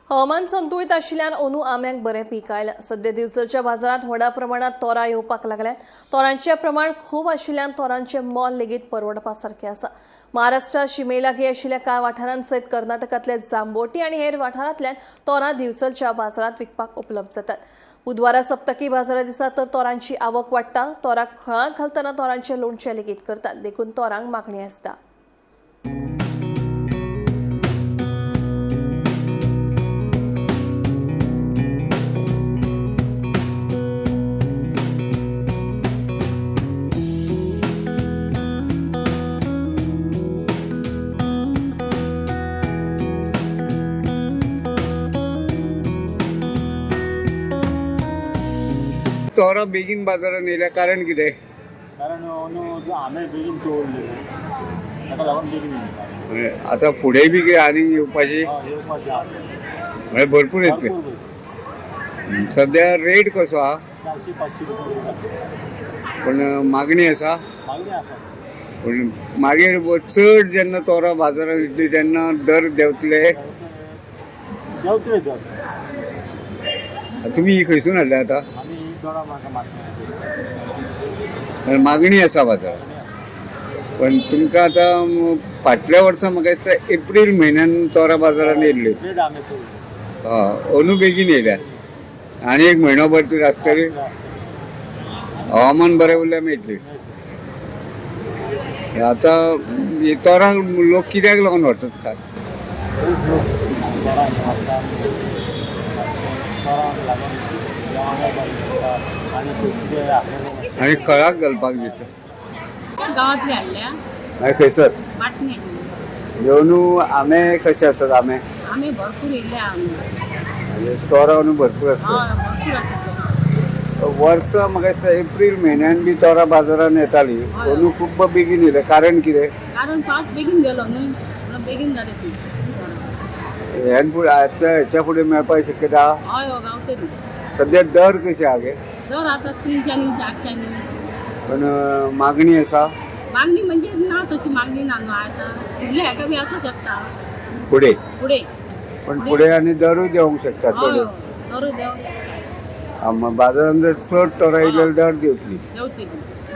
हवामान संतुळीत आशिल्ल्यान अंदू आंब्यांक बरें पीक आयलां. सद्या दिवचलच्या बाजारांत व्हडा प्रमाणात तोरां येवपाक लागल्यात. तोरांचें प्रमाण खूब आशिल्ल्यान तोरांचें मोल लेगीत परवडपा सारकें आसा. महाराष्ट्र शिमेलागी आशिल्ल्या कांय वाठारांसयत कर्नाटकांतल्या जांबोटी आनी हेर वाठारांतल्यान तोरां दिवचलच्या बाजारांत विकपाक उपलब्ध जातात. बुधवारा सप्तकी बाजारा दिसा तर तोरांची आवक वाडटा. तोराक खळां घालतना तोरांचें लोणचें लेगीत करतात, देखून तोरांक मागणी आसता. तोरां बेगीन बाजारान येयल्या कारण कितें? कारण अंदू आंबे बेगीन तोडले, ताका लागून बेगीन येयले. आतां फुडें बी कितें आनीक येवपाची? हय, येवपाचे आहा. म्हळ्यार भरपूर येतले. भरपूर पयशे. सद्या रेट कसो आहा? 400-500 रुपया रेट आसा. पण मागणी आसा. मागणी आसा. पण मागीर चड जेन्ना तोरां बाजारान येतली तेन्ना दर देंवतले. देंवतले दर. तुमी ही खंयसून हाडल्या आतां? आमी ही दोडा म्हाका मागता. मागणी आसा बाजारान. पण तुमकां आतां फाटल्या वर्सा म्हाका दिसता एप्रील म्हयन्यान तोरां बाजारान येयल्ली. रेट आंबे तोडले. हय, अंदू बेगीन येयल्या आनी एक म्हयनो भर तरी आसतली. हवामान बरें उरल्यार मेळटली. आतां ही तोरां लोक कित्याक लागून व्हरतात खास? खूब लोक तोरां व्हरता, तोरांक लागून जेवणाक बरें आनी कितें आपलें. आनी खळाक घालपाक दिसता. गांवांतली हाडल्या. मागीर खंयसर? बाटणे. येवन आंबे कशे आसात आंबे? आमी भरपूर येयले आमी. म्हणजे तोरां अंदू भरपूर आसता. हय, भरपूर आसा. वर्सा म्हाका दिसता एप्रील म्हयन्यान बी तोरां बाजारान येताली. अंदू खूब बेगीन येयले, कारण कितें? कारण पावस बेगीन गेलो न्हय, म्हणून बेगीन जाले ती. ह्यान फुडें आतां हेच्या फुडें मेळपाक शक्यता आहा? हय, गावतली. सद्या दर कशे आहा गे? दर आतां 300, 400. पण मागणी आसा. मागणी म्हणजे ना, तशी मागणी ना न्हू आतां. फुडल्या हेका बी आसूं शकता. फुडें. फुडें. पण फुडें आनी दरूय देंवूंक शकता. हय. चड दरूय देंव. बाजारान जर चड तोरां येयली जाल्यार दर देंवतली. देंवतली.